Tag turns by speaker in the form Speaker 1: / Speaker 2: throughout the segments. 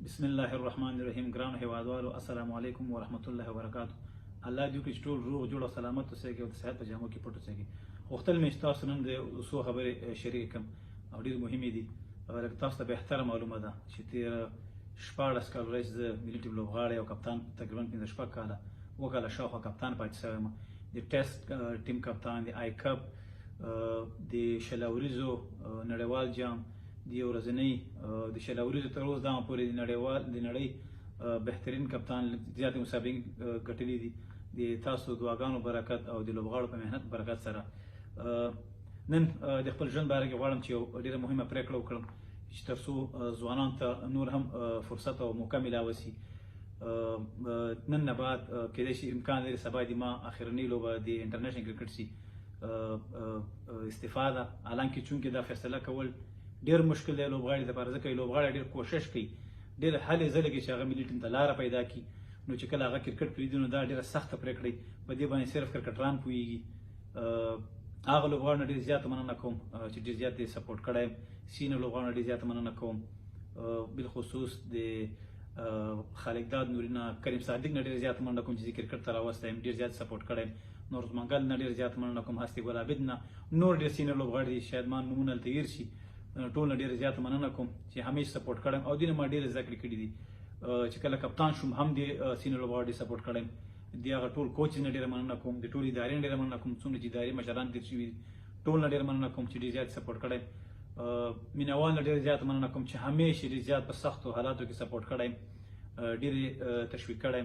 Speaker 1: بسم الله الرحمن الرحیم. ګرانو هیوادوالو، السلام علیکم ورحمت الله وبرکاتو. الله دې وکړي چې ټول روغ جوړ او سلامت اوسئ او د صحت په جامو کې پټ اوسئ. غوښتل مې چې تاسو نن د څو خبرې شریکې کړم او ډېرې مهمې دي. لکه تاسو ته بهتره معلومه ده چې تېر 16 کال راهیسې زه ملي ټیم لوبغاړی او کپتان، تقریبا 5 شپږ کاله، 7 کاله شاوخوا کپتان پاتې شوی یم. د ټیسټ ټیم کپتان، د آی کپ، د 20 اوریزو نړیوال جام، د یو ورځنۍ، د 20 اوریزو، تر اوس دغه پورې د نړیوال، د نړۍ بهترین کپتان، زیاتې مسابقې ګټلې دي. د تاسو دعاګانو برکت او د لوبغاړو په محنت برکت سره نن د خپل ژوند باره کې غواړم چې یو ډېره مهمه پرېکړه وکړم چې تر څو ځوانان ته نور هم فرصت او موقع ملاوه سي. نن نه بعد کېدای شي، امکان لري، سبا د ما اخرنۍ لوبه د انټرنیشنل کرکټ سي، استعفا ده. حالانکه چونکې دا فیصله کول ډېر مشکل دی لوبغاړي لپاره، ځکه لوبغاړی ډېر کوشش کوي، ډېر هلې ځلې کوي چې هغه ملي ټیم ته لاره پیدا کړي. نو چې کله هغه کرکټ پرېږدي نو دا ډېره سخته پرېکړه، په دې باندې صرف کرکټران پوهېږي. هغه لوبغاړو نه ډېر زیاته مننه کوم چې ډېر زیات یې support کړی یم. senior لوبغاړو نه ډېر زیاته مننه کوم، بالخصوص د خالقداد نوري نه، کریم صادق نه ډېر زیات مننه کوم چې زه کرکټ ته راوستی یم، ډېر زیات support کړی یم. نور منګل نه ډېر زیات مننه کوم، هستي ګل عابد نه، نور ډېر senior لوبغاړي دي، شاید ما نومونه هلته هېر شي، ټول نه ډېر زیات مننه کوم چې همیش support کړم او دینه ما ډېر زده کړې کړې دي. چې کله کپتان شوم هم د senior لوبغاړي ډېر support کړم. د هغه ټول کوچ نه ډېره مننه کوم، د ټول ادارې نه ډېره مننه کوم، څومره چې ادارې مشران تېر شوي دي ټول نه ډېره مننه کوم چې ډېر زیات support کړی. مینوال نه ډېر زیات مننه کوم چې همیش ډېر زیات په سختو حالاتو کې support کړی، ډېر تشویق کړی.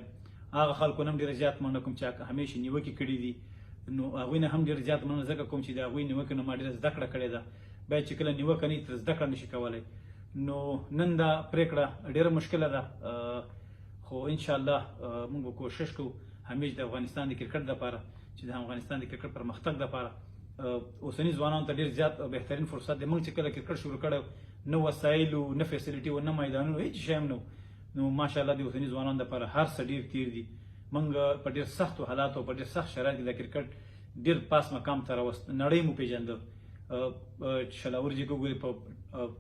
Speaker 1: هغه خلکو نه هم ډېر زیات مننه کوم چې همیش نیوکې کړې دي، نو هغوی نه هم ډېر زیات مننه ځکه کوم چې د هغوی نیوکې نه ما ډېره زده کړه کړې ده. باید چې کله نیوکه نه تر زده کړه نشي کولی. نو نن دا پرېکړه ډېره مشکله ده، خو ان شاء الله موږ به کوشش کوو همیش د افغانستان د کرکټ لپاره، چې د افغانستان د کرکټ پرمختګ لپاره اوسني ځوانانو ته ډېر زیات او بهترین فرصت دی. موږ چې کله کرکټ شروع کړی نه وسایل، نه facility، نه میدانونو، هیڅ شی هم نه. نو ماشاءالله د اوسني ځوانانو لپاره هر څه ډېر تیر دي. موږ په ډېر سختو حالاتو، په ډېر سخت شرایط کې د کرکټ ډېر پاس مقام ته راوست، نړۍ مو پېژنده. 20 اوریزې کې وګورئ په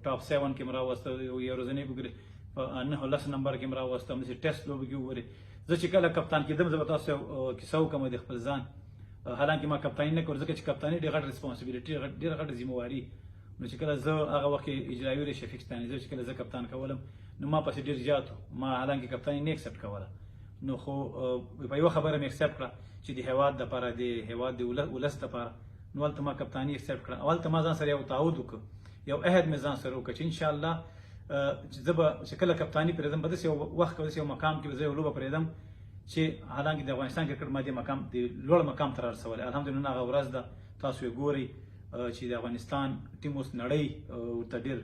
Speaker 1: top 7 کې مو راوسته، یو ورځنۍ کې وګورئ په 9 10 نمبر کې مو راوسته، همداسې ټیسټ لوبو کې وګورئ. زه چې کله کپتان کېدم، زه به تاسو کیسه وکړم د خپل ځان. حالانکه ما کپتاني نه کول، ځکه چې کپتاني ډېر غټ responsibility، ډېر غټه ذمه. نو چې کله زه هغه وخت کې اجرایي رئیس شفیق ستانکزی، چې کله زه کپتان کولم نو ما پسې ډېر زیات، ما حالانکه کپتاني نه accept کوله، نو خو په یوه خبره مې accept کړه چې د هیواد دپاره، د هیواد د ولس دپاره. نو هلته ما کپتاني accept کړه او هلته ما ځان سره یو تعهد وکړ، یو عهد مې ځان سره وکړ چې ان شاء الله چې زه به چې کله کپتاني پرېږدم، په داسې یو وخت کې، داسې یو مقام کې به زه یو لوبه پرېږدم چې حالانکه د افغانستان کرکټ ما دې مقام، د لوړ مقام ته رسولی. الحمدلله هغه ورځ ده، تاسو یې ګورئ چې د افغانستان ټیم اوس نړۍ ورته ډېر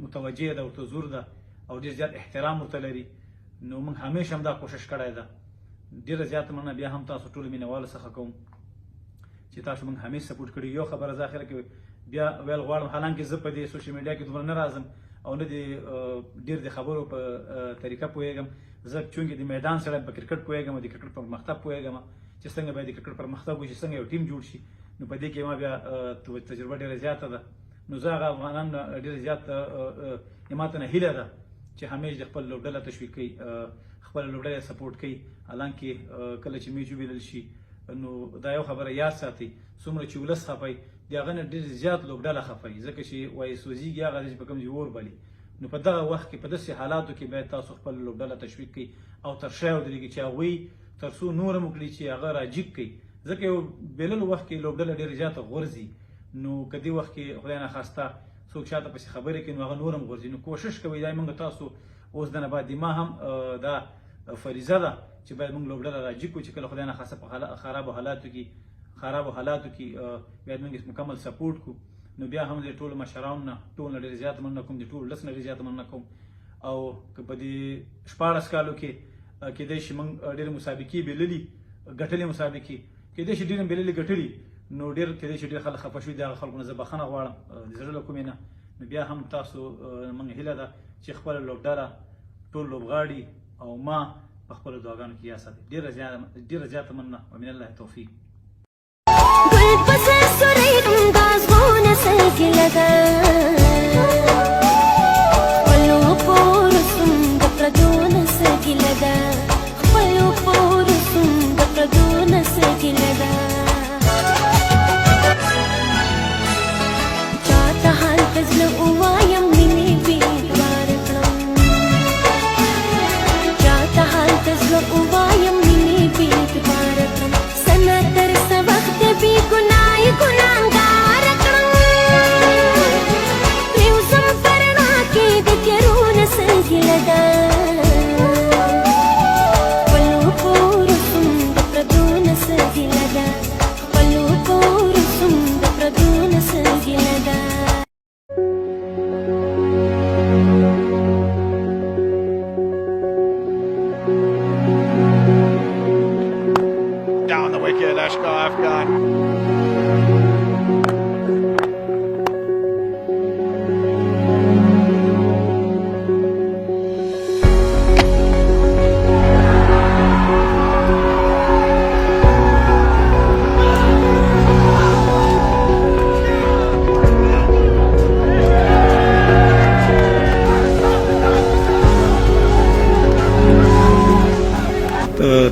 Speaker 1: متوجه ده، ورته زور ده او ډېر زیات احترام ورته لري. نو موږ همیشه هم دا کوشش کړی ده. ډېره زیاته مننه بیا هم تاسو ټولو مینهوالو څخه کوم چې تاسو موږ همیشه support کړي. یو خبره زه اخره کې بیا ویل غواړم، حالانکه زه په دې social media کې دومره نه راځم او نه د ډېر د خبرو په طریقه پوهېږم. زه چونکې د میدان سره په کرکټ پوهېږم، د کرکټ پرمختګ پوهېږم چې څنګه باید د کرکټ پرمختګ وشي، څنګه یو ټیم جوړ شي. نو په دې کې ما بیا تجربه ډېره زیاته ده. نو زه هغه افغانان ډېر زیات ماته نه هیله ده چې همیش د خپل لوبډله تشویق کوي، خپل لوبډله support کوي. حالانکه کله چې match وبېلل شي نو دا یو خبره یاد ساتي، څومره چې ولس خفه د هغه نه ډېر زیات لوبډله خفه، ځکه چې وایي سوځېږي هغه چې په کوم ځای اور بلي. نو په دغه وخت کې، په داسې حالاتو کې باید تاسو خپل لوبډله تشویق کړئ او تر شا ودرېږئ چې هغوی تر څو نور هم وکړي چې هغه راجیګ کړي، ځکه یو بېللو وخت کې لوبډله ډېره زیاته غورځي. نو که دې وخت کې خدای نخواسته څوک شاته پسې خبرې کوي نو هغه نور هم غورځي. نو کوشش کوئ، دا موږ تاسو اوس دنه بعد ما هم دا فریضه ده چې باید موږ لوبډله راجیګ کړو چې کله خدای نخواسته په خرابو حالاتو کې باید موږ مکمل support کړو. نو بیا هم د ټولو مشرانو نه، ټول نه ډېر زیات مننه کوم، د ټولو ولس نه ډېر زیات مننه کوم. او که په دې 16 کالو کې کېدای شي موږ ډېرې مسابقې بېللي، ګټلې مسابقې کېدای شي ډېرې بېللي، ګټلي، نو ډېر کېدای شي ډېر خلک خفه شوي. د هغه خلکو نه زه بخښنه غواړم د زړه له کومې نه. نو بیا هم تاسو موږ هیله ده چې خپله لوبډله، ټول لوبغاړي او ما په خپلو دعاګانو کې یاد ساتئ. ډېره زیاته، ډېره زیاته مننه. ومن الله توفیق.
Speaker 2: ګل پسه سورې غازونه سلګي لګا ولو. ګیله ده، خپلو پورسون د پردو نه څه ګیله ده. چاته حال د زړه ووایم، مینې بې اعتباره کړم. چاته حال د زړه ووایم، مینې بې اعتباره کړم. سنه تر څه وخت بې ګناه ګناهګار کړم؟ پرېوځم په رڼا کې د تیارو نه څه ګیله ده، خپلو پورسون د پردو نه څه ګیله ده، خپلو پورسون د پردو نه څه ګیله ده.
Speaker 3: Down the wicket, Ashgar Afghan.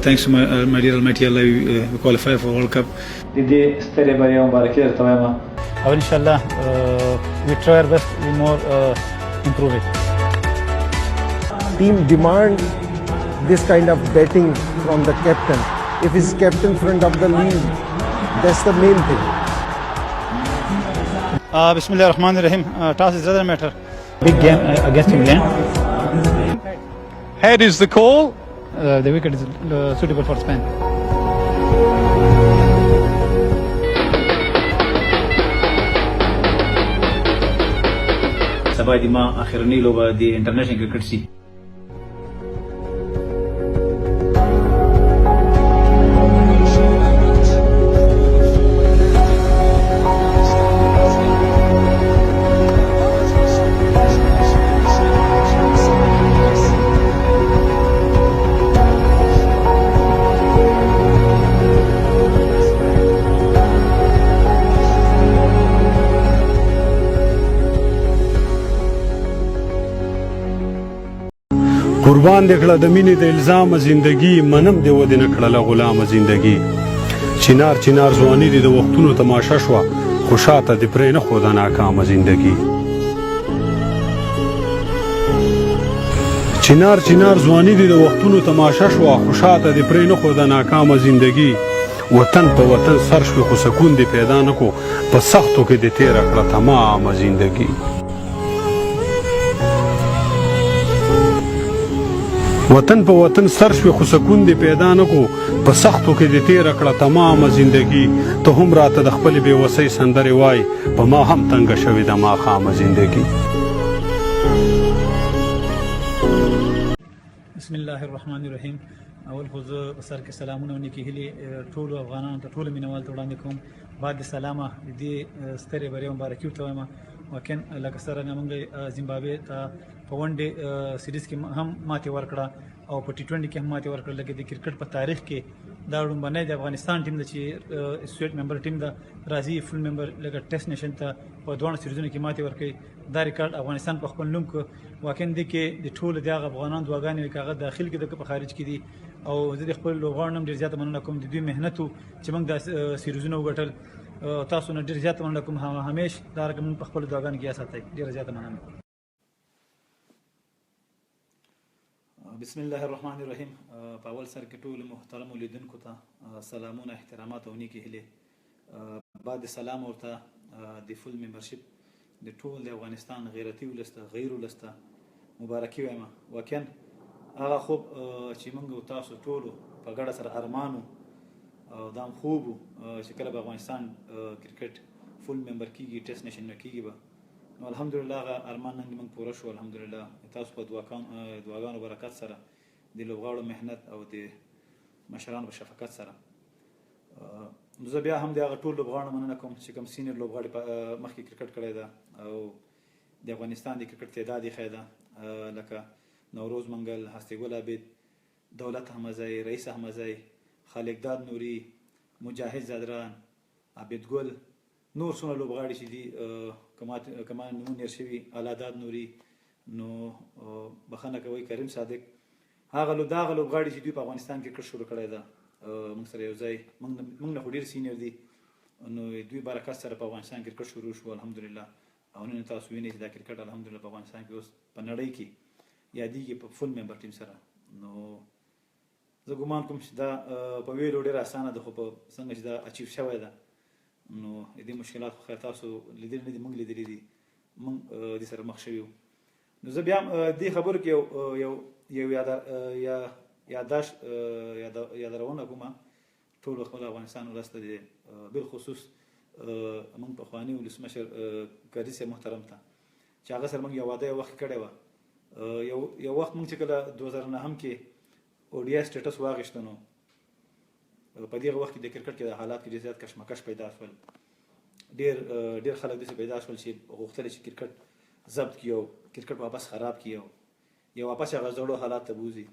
Speaker 1: Thanks to my dear Almighty Allah, we qualify for World Cup. د دې سترې بریا مبارکي درته وایم او ان شاء الله we try our best, we more improve it.
Speaker 4: Team demand this kind of batting from the captain. If he's captain front of the league, that's the main thing.
Speaker 1: بسم الله الرحمن الرحیم. Toss is doesn't matter. Big game against England.
Speaker 3: Head is the call.
Speaker 1: The wicket is suitable for Spain. سبا د ما اخرنی لوبه د انټرنیشنل کرکټ سي.
Speaker 5: قربان دې کړه د مینې د الزام زندگی، منم دې ودې نه کړله غلامه زندگی. چنار چنار ځواني دې د وختونو تماشه شوه، خو شاته دې پرې نه ښوده ناکامه زندگی. چنار چنار ځواني دې د وختونو تماشه شوه، خو شاته دې پرې نه ښوده ناکامه زندگی. وطن په وطن سر شوې، خو سکون دې پیدا نه کو، په سختو کې دې تېره کړه تمامه زندگی. وطن په وطن سر شوې، خو سکون دې پیدا نه کو، په سختو کې دې تېره کړه تمامه زندگی. ته هم راته د خپلې بې وسۍ سندرې وای، په ما هم تنګه شوې ده ماښامه زندگی.
Speaker 1: بسم الله الرحمن الرحیم. اول خو زه په سر کې سلامونه او نیکې هیلې ټولو افغانانو ته، ټولو مینوالو ته وړاندې کوم. بعد د سلامه د دې سترې بریا مبارکي ورته وایم. واقعا لکه څرنګه موږ زیمبابوې ته په one day series کې هم ماتې ورکړه او په ټي 20 کې هم ماتې ورکړه، لکه د کرکټ په تاریخ کې دا لومړنی د افغانستان ټیم ده چې associate member team ده، راځي full member لکه test nation ته په دواړو سیریزونو کې ماتې ورکوي. دا ریکارډ افغانستان په خپل نوم کو. واقعا دې کې د ټولو د هغه افغانان دعاګانې وي که هغه داخل کې ده که په خارج کې دي، او زه د خپل لوبغاړو هم ډېر زیاته مننه کوم، د دوی محنت و چې موږ دا سیریزونه وګټل. تاسو نه ډېر زیاته مننه کوم. همیش دا رقم موږ په خپلو دعاګانو کې یاد ساتئ. ډېره زیاته مننه. بسم الله الرحمن الرحیم. په اول سر کې ټولو محترمو لیدونکو ته سلامونه، احترامات او نیکې هیلې. بعد سلام ورته د full membership د ټول د افغانستان غیرتي ولس ته، غیر ولس ته مبارکي وایم. واقعا هغه خوب چې موږ او تاسو ټولو په ګډه سره ارمان و او دا هم خوب و چې کله به افغانستان کرکټ full member کیږي، test nation کیږي به، نو الحمدلله هغه ارمان نن موږ پوره شو. الحمدلله تاسو په دعاګانو برکت سره، د لوبغاړو محنت او د مشرانو په شفقت سره. زه بیا هم د هغه ټول لوبغاړو مننه کوم چې کوم senior لوبغاړي په مخکې کرکټ کړی ده او د افغانستان د کرکټ تعداد یې ښی ده، لکه نوروز منګل، هستي ګل عابد، دولت احمدزی، رئیس احمدزی، خالقداد نوري، مجاهد ځدران، عابد ګل، نور څومره لوبغاړي چې دي، که ما نومونه هېر شوي، الله داد نوري، نو بخښنه کوئ، کریم صادق. هغه لو دغه لوبغاړي چې دوی په افغانستان کې کرکټ شروع کړی ده، موږ سره یو ځای، موږ نه خو ډېر senior دي، نو دوی برکت سره په افغانستان کې کرکټ شروع شو الحمدلله. او نن تاسو وینئ چې دا کرکټ الحمدلله په افغانستان کې اوس په نړۍ کې یادېږي په full member team سره. نو زه ګمان کوم چې دا په ویلو ډېره اسانه ده، خو په څنګه چې دا achieve شوی ده، نو دې مشکلات خو خیر تاسو لیدلي نه دي، موږ لیدلي دي، موږ دې سره مخ شوي یو. نو زه بیا دې خبرو کې یو یو یو یادداشت یادونه کوم ټول خپل افغانستان ولس ته دی، بالخصوص موږ پخواني ولسمشر کرزي صاحب محترم ته، چې هغه سره موږ یو واده یو وخت کړی وه. یو وخت موږ چې کله 2009 کې ODI status واخیسته، نو په دغه وخت کې د کرکټ کې د حالات کې ډېر زیات کشمکش پیدا شول، ډېر خلک داسې پیدا شول چې غوښتل چې کرکټ ضبط کړي او کرکټ واپس خراب کړي او یو واپس هغه زړو حالات ته بوځي.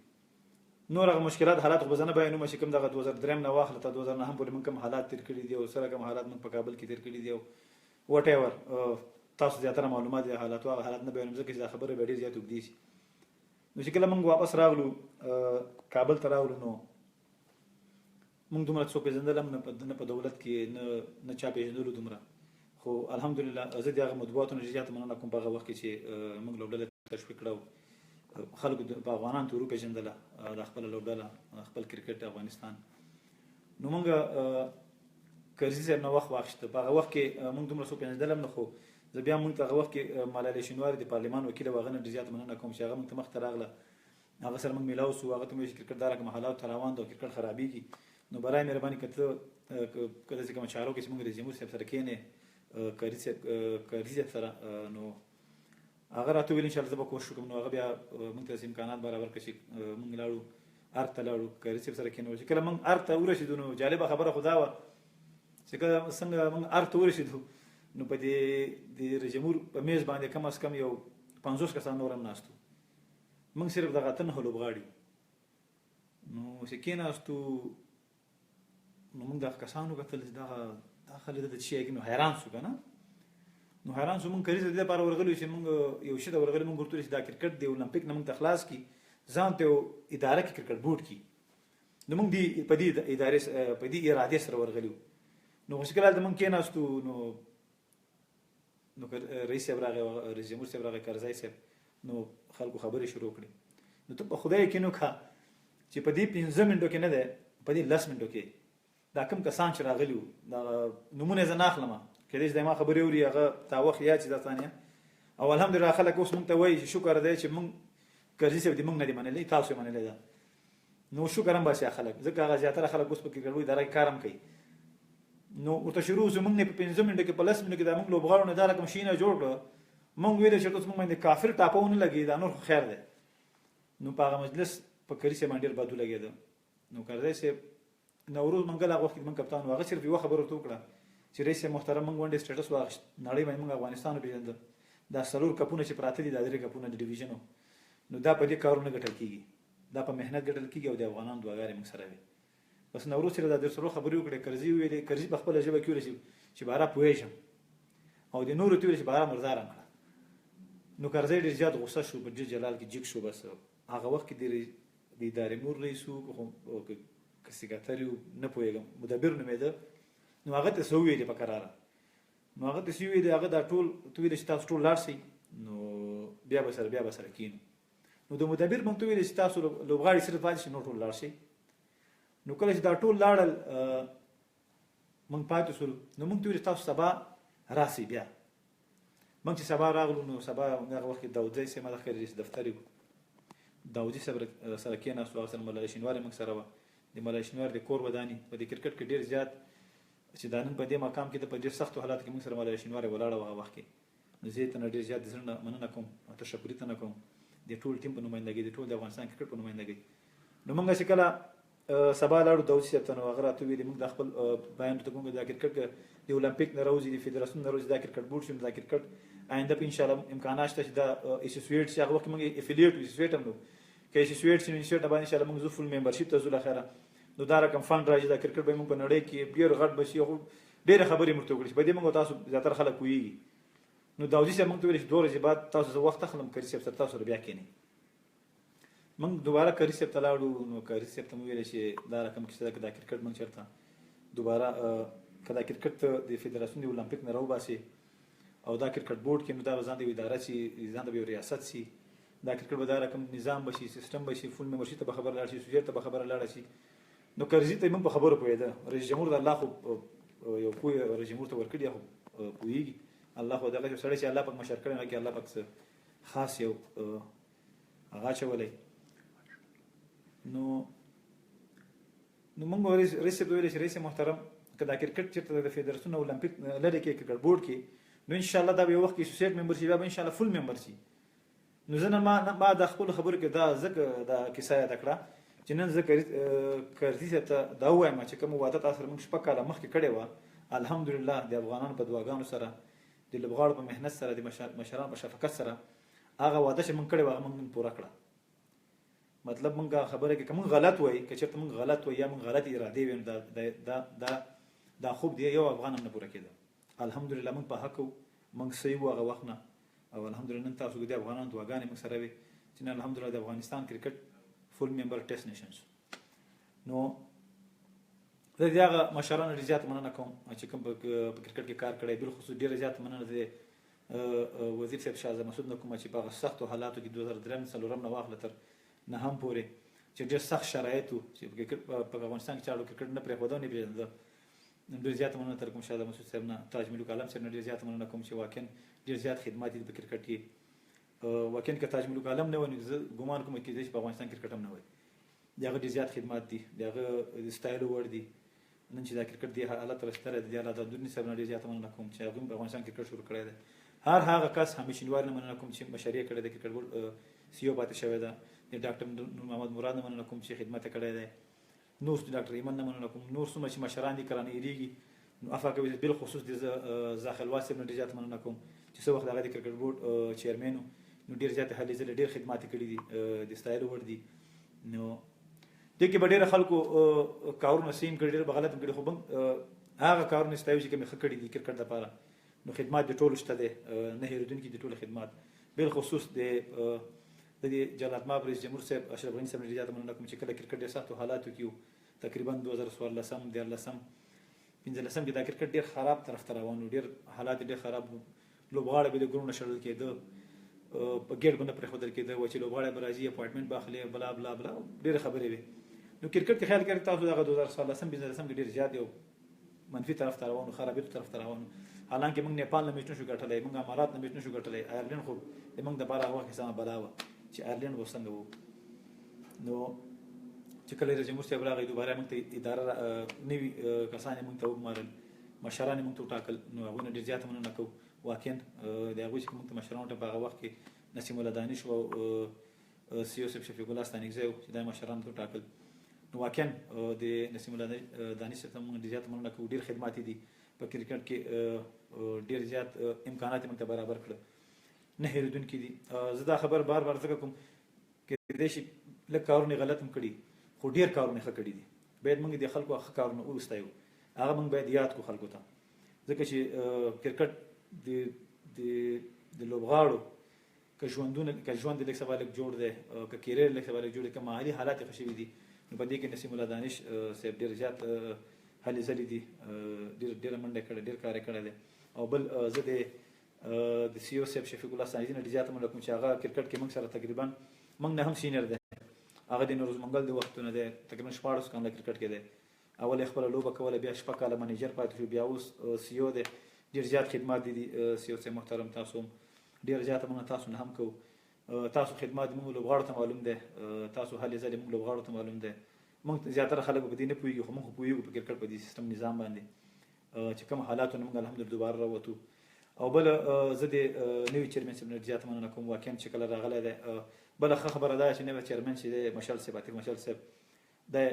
Speaker 1: نور هغه مشکلات حالات خو به زه نه بیانوم چې کوم دغه 2003 نه واخله تر 2009 پورې موږ کوم حالات تېر کړي دي او سره کوم حالات موږ په کابل کې تېر کړي دي او whatever، تاسو زیاتره معلومات دي حالاتو، هغه حالات نه بیانوم ځکه چې دا خبره به ډېر زیات اوږدې شي. نو چې کله موږ واپس راغلو کابل ته راغلو، نو موږ دومره څوک پېژندل هم نه په دولت کې، نه چا پېژندلو دومره، خو الحمدلله زه د هغه مطبوعاتو نه زیاته مننه کوم په هغه وخت کې چې موږ لوبډله تشویق کړه، خلکو په افغانان ته وروپېژندله دا خپله لوبډله، خپل کرکټ افغانستان. نو موږ کرزي صاحب نه وخت واخیست. په هغه وخت کې موږ دومره څوک پېژندل هم نه، خو زه بیا موږ ته هغه وخت کې ملالۍ شینواري د پارلمان وکیله وه، هغه نه ډېر زیاته مننه کوم چې هغه موږ ته مخته راغله، هغه سره موږ میلاو شو، هغه ته مې ویل چې کرکټ دا رقم حالاتو ته روان دی او کرکټ خرابېږي، نو برای مهرباني که ته که داسې کومه چاره وکړې چې موږ رئیس جمهور صاحب سره کښېنې، کرزي صاحب سره، نو هغه راته وویل انشاءالله زه به کوشش وکړم. نو هغه بیا موږ ته داسې امکانات برابر کړه چې موږ لاړو ارګ ته لاړو، کرزي صاحب سره کښېنولو. چې کله موږ ارګ ته ورسېدو، نو جالبه خبره خو دا وه چې کله څنګه موږ ارګ ته ورسېدو، نو په دې د رئیس جمهور په میز باندې کم از کم یو 50 کسان نور هم ناست وو، موږ صرف دغه 8 لوبغاړي. نو چې کېناستو، نو موږ دغه کسان وکتل چې دا خلک دلته څه شی کوي، نو حیران شو که نه. نو حیران شو، موږ کرزي ته د دې لپاره ورغلي چې موږ یو شي ته ورغلي، موږ ورته وویل چې دا کرکټ دی المپیک نه موږ ته خلاص کړي، ځان ته یو اداره کې کرکټ بورډ کړي. نو موږ په دې ادارې په دې ارادې سره ورغلي وو. نو چې کله هلته موږ کېناستو، نو رئیس صاحب راغی، رئیس جمهور صاحب راغی، کرزی صاحب، نو خلکو خبرې شروع کړې. نو ته په خدای یقین وکړه چې په دې 5 منټو کې نه دی، په دې 10 منټو کې دا کوم کسان چې راغلي وو، دا نومونه یې زه نه اخلم، کېدای شي دا ما خبرې اوري، هغه تا وخت یاد چې دا ثانیه. او الحمدلله خلک اوس موږ ته وایي چې شکر دی چې موږ کرزي صاحب دې موږ نه دی منلی، تاسو یې منلی ده. نو شکر هم باسي خلک، ځکه هغه زیاتره خلک اوس په کرکټ اداره کې کار هم کوي. نو ورته شروع شو، موږ نه په 5 منټو کې په 10 منټو کې دا موږ لوبغاړو نه دا رقم شیونه جوړ کړه، موږ ویل چې اوس موږ باندې کافر ټاپه ونه لګي، دا نور خو خیر دی. نو په هغه مجلس په کرزي صاحب باندې ډېر بد ولګېده. نو کرزی صاحب نوروز منګل هغه وخت کې موږ کپتان و، هغه صرف یوه خبره ورته وکړه چې رئیس صاحب محترم موږ one day status واخیست، نړۍ باندې موږ افغانستان وپېژنده، دا 4 کپونه چې پراته دي، دا 3 کپونه د ډیویژنو، نو دا په دې کارو نه ګټل کېږي، دا په محنت ګټل کېږي او د افغانانو دعاګانې موږ سره وي. بس نوروز سره دا درسرو خبرې وکړې، کرزي وویلې، کرزي په خپله ژبه کې وویل چې بارا پوهېږم، او د نورو ته وویل چې بارا مردارم کړه. نو کرزی ډېر زیات غوسه شو، په ډېر جلال کې جګ شو. بس هغه وخت کې د ادارې مور رئیس و، که سکرتر و، نه پوهېږم، مدبر نومېده. نو هغه ته څه وویلې په کراره، نو هغه ته څه وویلې، هغه دا ټول ته وویلې چې تاسو ټول لاړ شئ، نو بیا به سره کښېنو. نو د مدبر موږ ته وویلې چې تاسو لوبغاړي صرف پاتې شئ، نور ټول لاړ شئ. نو کله چې دا ټول لاړل، موږ پاتې شولو. نو موږ ته وویل چې تاسو سبا راسئ. بیا موږ چې سبا راغلو، نو سبا هغه وخت کې داودزی صاحب ما د ښکاري رئیس دفتر و، داودزي صاحب سره کېناستو، هغه سره ملالۍ شینواري موږ سره وه. د ملالۍ شینواري د کور وداني په دې کرکټ کې ډېر زیات چې دا نن په دې مقام کې ده، په ډېر سختو حالاتو کې موږ سره ملالۍ شینواري ولاړه وه هغه وخت کې. نو زه یې ته نه ډېر زیات د زړه نه مننه کوم، تشکري ته نه کوم، د ټول ټیم په نمایندګۍ، د ټول د افغانستان کرکټ په نمایندګۍ. نو موږ چې کله سبا لاړو داودزي صاحب ته، نو هغه راته وویل موږ دا خپل بیان ورته کوم، دا کرکټ د المپیک نه راوځي، د فدراسیون نه راوځي، دا کرکټ بورډ شي، دا کرکټ آینده په انشاءالله امکانات شته چې دا associate شي. هغه وخت موږ affiliate وو، associate هم نو که associate شي، نو associate نه باندې انشاءالله موږ زه full membership ته ځو له خیره. نو دا رقم fund راځي، دا کرکټ به موږ په نړۍ کې ډېر غټ به شي. خو ډېرې خبرې مې ورته وکړې چې په دې موږ تاسو زیاتره خلک پوهېږي. نو داودزي صاحب موږ ته وویل چې 2 ورځې بعد تاسو زه وخت اخلم، کرزي صاحب سره تاسو سره بیا کښېنئ. موږ دوباره کري صاحب ته لاړو، نو کري صاحب ته مو ویل چې دا رقم کیسه ده، که دا کرکټ موږ چېرته دوباره که دا کرکټ د فدراسیون د المپیک نه راوباسي او دا کرکټ بورډ کې، نو دا به ځان د یو اداره شي، ځان ته به یو ریاست شي، دا کرکټ به دا رقم نظام به شي، سیستم به شي، full membership ته به خبره لاړه شي، سوجر ته به خبره لاړه شي. نو کرزي ته موږ په خبرو پوهېده، رئیس جمهور د الله خو یو پوه رئیس جمهور ته ورکړي، خو پوهېږي الله خو دغه یو سړی چې الله پاک مشر کړی، هغه کې الله پاک څه خاص یو هغه اچولی. نو موږ رئیس صاحب ویل چې رئیس محترم که دا کرکټ چېرته د فدراسیون او المپیک لرې کې کرکټ بورډ کې، نو ان شاء الله دا به یو وخت کې associate member شي، بیا به ان شاء الله full member شي. نو زه نن ما د خپلو خبرو کې دا ځکه دا کیسه یاده کړه چې نن زه کرزي صاحب ته دا ووایم چې کومه وعده تاسو سره موږ 6 کاله مخکې کړې وه، الحمدلله د افغانانو په دعاګانو سره، د لوبغاړو په محنت سره، د مشرانو په شفقت سره، هغه وعده چې موږ کړې وه هغه موږ نن پوره کړه. مطلب موږ خبره کې که موږ غلط وای، که چېرته موږ غلط وای یا موږ غلطې ارادې وای، نو دا خوب دی یو افغان هم نه پوره کېده. الحمدلله موږ په حق وو، موږ صحیح وو هغه وخت نه، او الحمدلله نن تاسو د افغانانو دعاګانې موږ سره وې چې نن الحمدلله د افغانستان کرکټ full member test nation شو. نو زه د هغه مشرانو ډېر زیاته مننه کوم چې کوم په کرکټ کې کار کړی، بالخصوص ډېره زیاته مننه د وزیر صاحب شاه مسعود نه کوم چې په هغه سختو حالاتو کې 2003 څلورم نه واخله تر نهم پورې چې ډېر سخت شرایط وو چې په افغانستان کې چا کرکټ نه پرېښوده نه پرېښوده. ډېر زیاته مننه تر کوم شاه مسعود صاحب نه، تاج ملوک عالم صاحب نه ډېر زیاته مننه کوم چې واقعا ډېر زیات خدمات دي په کرکټ کې. واقعا که تاج ملوک عالم نه وای نو زه ګمان کوم کېدای شي په افغانستان کرکټ هم نه وای. د هغه ډېر زیات خدمات دي، د هغه د ستایلو وړ دي. نن چې دا کرکټ دې حالت ته رسېدلی دی، د الله دادوني صاحب نه ډېر زیاته مننه کوم چې هغوی په افغانستان کرکټ شروع کړی دی. هر هغه کس همیش شینواري نه مننه کوم چې مشري یې کړې ده، کرکټ بورډ سی او پاتې شوی ده. د ډاکټر نور محمد مراد نه مننه کوم چې خدمت یې کړی دی. نور ډاکټر ایمن نه مننه کوم، نور څومره چې مشران دي که رانه هېرېږي نو عفا کوي. بالخصوص د زاخلوال صاحب نه ډېر زیاته مننه کوم چې څه وخت هغه د کرکټ بورډ چیرمن و، نو ډېر زیاتې هلې ځلې ډېر خدمات یې کړي دي، د ستایلو وړ دي. نو دې کې به ډېر خلکو کارونه سیم کړي، ډېر به غلط هم کړي، خو موږ هغه کارونه ستایو چې کوم یې ښه کړي دي کرکټ دپاره. نو خدمات د ټولو شته دی، نه هېرېدونکي د ټولو خدمات. بالخصوص د دې جلالتمآب رئیس جمهور صاحب اشرف غني صاحب نه ډېر زیاته مننه کوم چې کله کرکټ ډېر سختو حالاتو کې و، تقریبا 2014 13 15 کې دا کرکټ ډېر خراب طرف ته روان و، ډېر حالات ډېر خراب وو، لوبغاړی به د ګرونو شړل کېده، په ګېټ به نه پرېښودل کېده، و چې لوبغاړی به راځي appointment به اخلي، بلا بلا بلا ډېرې خبرې وې. نو کرکټ کې خیال کړئ تاسو دغه 2014 15 کې ډېر زیات یو منفي طرف ته روان و، خرابیتو طرف ته روان و. حالانکه موږ نیپال نه میچ نشو ګټلی، موږ امارات نه میچ نشو ګټلی، آیرلینډ خو د موږ دپاره هغه وخت کې سمه بلا وه چې آیرلینډ به څنګه وو. نو چې کله رئیس جمهور صاحب راغی دوباره موږ ته اداره نوي کسان یې موږ ته وګمارل، مشران یې موږ ته وټاکل، نو هغوی نه ډېر زیاته مننه کوو. واقعا د هغوی چې موږ ته مشران وټاکل په هغه وخت کې نسیم الله دانش و او سی او صاحب شفیق الله ستانکزی و چې دا مشران ته وټاکل. نو واقعا د نسیم الله دانش صاحب ته موږ ډېر زیاته مننه کوو، ډېر خدمات یې دي په کرکټ کې، ډېر زیات امکانات یې موږ ته برابر کړل، نه هېرېدونکي دي. زه دا خبر بار بار ځکه کوم کېدای شي لږ کارونه یې غلط هم کړي، خو ډېر کارونه یې ښه کړي دي. باید موږ د خلکو ښه کارونه وستایو، هغه موږ باید یاد کړو خلکو ته، ځکه چې کرکټ د لوبغاړو که ژوندونه، که ژوند لږ سبا لږ جوړ دی، که career لږ سبا لږ جوړ دی، که مالي حالات یې ښه شوي دي، نو په دې کې نسیم الله دانش صاحب ډېر زیات هلې ځلې دي، ډېره منډه یې کړې، ډېر کار یې کړی دی. او بل زه د سی او صاحب شفیق الله ستانکزي نه ډېر زیاته مننه کوم چې هغه کرکټ کې موږ سره تقریبا موږ نه هم senior دی، هغه د نوروز منګل د وختونه دی، تقریبا 16 کاله کرکټ کې دی. اول یې خپله لوبه کوله، بیا 6 کاله منیجر پاتې شو، بیا اوس سی او دی. ډېر زیات خدمات دي سی او صاحب محترم، تاسو هم ډېر زیاته مننه تاسو نه هم کوو. تاسو خدمات موږ لوبغاړو ته معلوم دی، تاسو هلې ځلې موږ لوبغاړو ته معلوم دی. موږ زیاتره خلک په دې نه پوهېږي، خو موږ خو پوهېږو په کرکټ په دې سیستم نظام باندې چې کوم حالاتو نه موږ الحمدلله دوباره راووتو. او بله زه د نوي chairman صاحب نه زیاته مننه کوم، واقعا چې کله راغلی دی. بله ښه خبره دا چې نوی chairman چې دی مشال صاحب، عاطف مشال صاحب دی،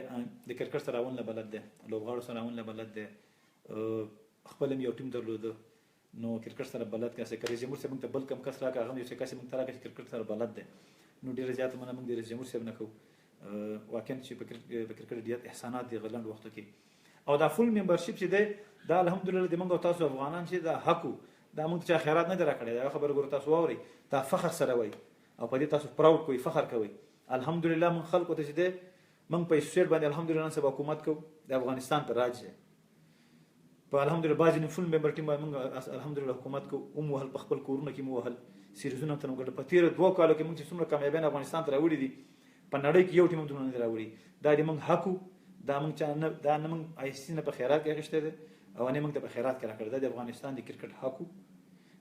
Speaker 1: د کرکټ سره اون له بلد دی، لوبغاړو سره اون له بلد دی، خپل هم یو ټیم درلوده، نو کرکټ سره بلد کس دی. که رئیس جمهور صاحب موږ ته بل کوم کس راکړه، هغه هم یو څه کس موږ ته راکړه چې کرکټ سره بلد دی، نو ډېره زیاته مننه موږ د رئیس جمهور صاحب نه کوو. واقعا چې په کرکټ ډېر احسانات دي غلنډ وختو کې. او دا full membership چې دی دا الحمدلله د موږ او تاسو افغانان چې دا حق و، دا موږ ته چا خیرات نه دی راکړی. دا خبره ګوره تاسو واورئ، دا فخر سره وایي او په دې تاسو proud کوئ، فخر کوئ الحمدلله موږ خلکو ته چې دی موږ په سټیټ باندې الحمدلله نن سبا حکومت کوو، د افغانستان په راج دی. په الحمدلله بعضې نه فول ممبر ټیم باندې موږ الحمدلله حکومت کوو، ومو وهل په خپل کورونه کې مو وهل، سیریزونه هم ترې وګټل. په تېرو 2 کالو کې موږ چې څومره کامیابیان افغانستان ته راوړي دي، په نړۍ کې یو ټیم هم دومره نه دي راوړي. دا د موږ حق و، دا موږ چا نه، دا نه موږ آی سي نه په خیرات کې اخیستی دی او نه موږ ته په خیرات کې راکړی. دا د افغانستان د کرکټ حق و،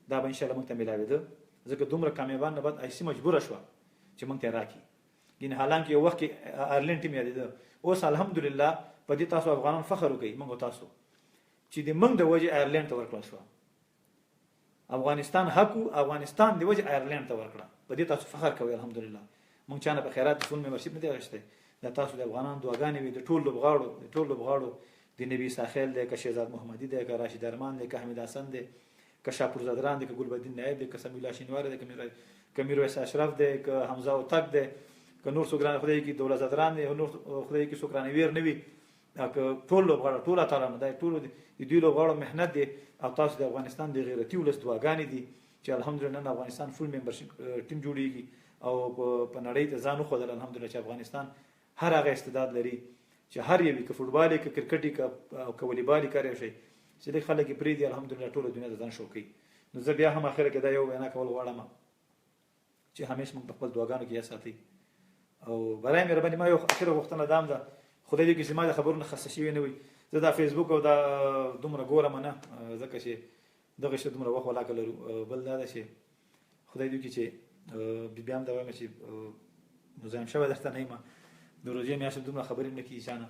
Speaker 1: دا به انشاءالله موږ ته میلاوېده، ځکه دومره کامیابان نه بعد آی سي مجبوره شوه چې موږ ته یې راکړي. یعنې حالانکه یو وخت کې آیرلینډ ټیم یادېده، اوس الحمدلله په دې تاسو افغانان فخر وکړئ، موږ او تاسو چې د موږ د وجې آیرلینډ ته ورکړل شوه. افغانستان حق و، افغانستان د وجې آیرلینډ ته ورکړه، په دې تاسو فخر کوئ الحمدلله. موږ چا نه په خیرات فول ممبرشپ نه دی اخیستی، دا تاسو د افغانانو دعاګانې وي، د ټول لوبغاړو، د ټول لوبغاړو، د نبي ساخیل دی، که شهزاد محمدي دی، که راشد ارمان دی، که حمید حسن دی، که شاپور زدران دی، که ګلبدین نایب دی، که سمیع الله شینواری دی، که میرویس اشرف دی، که حمزه اوتک دی، که نور څوک رانه خدای کې دولت زدران دی، نور خدای کې څوک رانه ویر نه وي، که ټول لوبغاړو، ټول اتلانو، دا ټول د دوی لوبغاړو محنت دی او تاسو د افغانستان د غیرتي ولس دعاګانې دي چې الحمدلله نن افغانستان فول ممبرشپ ټیم جوړیږي او په نړۍ ته ځان وښودل الحمدلله چې افغانستان هر هغه استعداد لري چې هر یو که فوټبال که کرکټ که والیبال که هر یو شی چې لږ خلک یې پرېږدي الحمدلله ټوله دنیا ته ځان شو کوي. نو زه بیا هم اخره کې دا یو وینا کول غواړم چې همیش موږ په خپل دعاګانو کې یاد ساتئ او برای مهرباني ما یو اخره غوښتنه دا هم ده، خدای دې وکړي چې ما د خبرو نه خسته شوي نه وي. زه دا فیسبوک او دا دومره ګورم نه، ځکه چې دغه شی دومره وخت ولاکه لرو. بل دا ده چې خدای دې وکړي چې بیا هم دا وایم چې مزاحم شوی درته نه یم، د روژې میاشت دومره خبرې نه کېږي چا نه.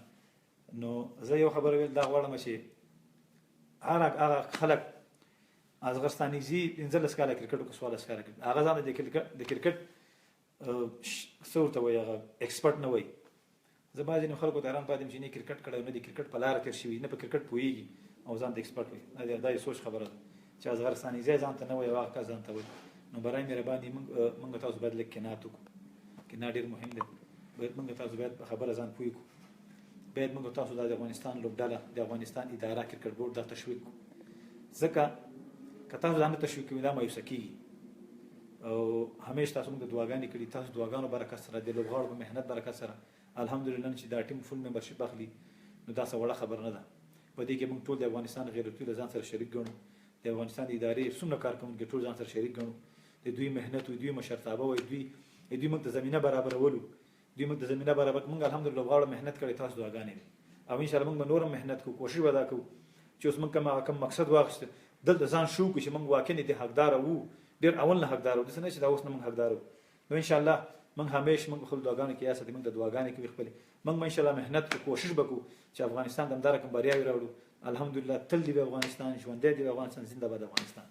Speaker 1: نو زه یو خبره ویل دا غواړم چې هر هغه خلک اصغر ستانکزي 15 کاله کرکټ وکړ، 14 کاله کرکټ، هغه ځان د کرکټ څه ورته وایي، هغه ایکسپرټ نه وایي. زه بعضې نو خلکو ته حیران پاتې یم چې نه کرکټ کړی او نه د کرکټ په لاره تېر شوي، نه په کرکټ پوهېږي او ځان ته ایکسپرټ وایي. دا یې سوچ خبره ده چې اصغر ستانکزی ځان ته نه وایي او هغه کس ځان ته وایي. نو برای مهرباني موږ تاسو باید لږ قناعت وکړو، قناعت ډېر مهم دی. باید موږ تاسو باید په خبره ځان پوه کړو، باید موږ تاسو دا د افغانستان لوبډله، د افغانستان اداره، کرکټ بورډ دا تشویق کړو، ځکه که تاسو ځان نه تشویق کوئ دا مایوسه کېږي. او همیش تاسو موږ ته دعاګانې کړي، تاسو دعاګانو برکت سره، د لوبغاړو په محنت برکت سره الحمدلله نن چې دا ټیم فول ممبرشپ اخلي نو دا څه وړه خبره نه ده. په دې کې موږ ټول د افغانستان غیرتي له ځان سره شریک ګڼو، د افغانستان د ادارې څومره کارکوونکي ټول ځان سره شریک ګڼو، د دوی محنت وي، دوی مشرتابه وي، دوی موږ ته زمینه برابرولو، دوی موږ ته زمینه برابر، موږ الحمدلله لوبغاړو محنت کړی، تاسو دعاګانې دي او انشاءالله موږ به نور هم محنت کوو، کوشش به دا کوو چې اوس موږ کوم مقصد واخیست دلته ځان شو کړو چې موږ واقعا د حقدار وو، ډېر اول نه حقدار وو، داسې نه چې دا اوس نه موږ حقدار وو. نو انشاءالله موږ همیش موږ خپل دعاګانو کې یاد ساتي، موږ ته دعاګانې کوي خپلې، موږ به انشاءالله محنت کوو، کوشش به کوو چې افغانستان ته همدا رقم بریاوې راوړو. الحمدلله تل دې وي افغانستان، ژوندی دې وي افغانستان، زنده باد افغانستان.